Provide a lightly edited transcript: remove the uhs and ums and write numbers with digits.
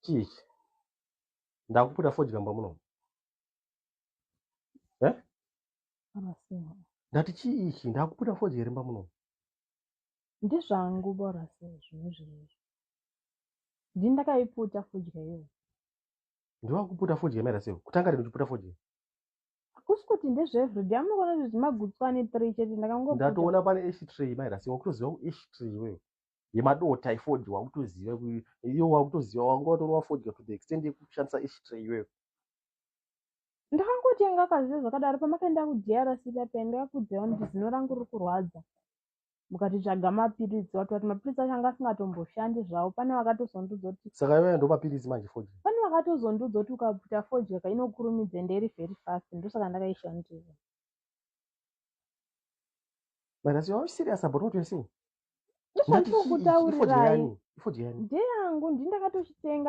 Chii ichi? Ndakuputa fodya mumba muno. Eh? Ndati chii ichi? Ndakuputa fodya here mumba muno? Ndezvangu bora sei zvinhu izvozvo. Ndini ndakaiputa fodya iyoyo. Ndiwakuputa fodya maita sei? Kutanga rini uchiputa fodya? Hakusi kuti ndezveeveryday. Amunoona kuti zvimagutswa ane 3 chete ndakangoputa. Ndatoona pane ashtray maita sei? Wakutoziva ashtray iwewe. Yemadota efodya wakutoziva iyo wakutoziva wanga watorova fodya to the extent yekushandisa ashtray iwewe. Ndakangotenga kazive zvakadaro pamakaenda kuDRC paya ndakakuudzai kuti zino rangu riri kurwadza. Mukati tsvaga mapiritsi wati wati mapiritsi acho anga asingatomboshandi zvawo. Pane vakatozondiudza kuti Saka iwewe ndo mapiritsi manje fodya. Pane vakatozondiudza kuti ukaputa fodya ka inokurumidza ende iri very fast ndosaka ndakaishandisa. But as you are serious about what you are saying? Ndozvandiri kutaurirai. Ifodya yani? Ndeyangu ndini ndakatochitenga.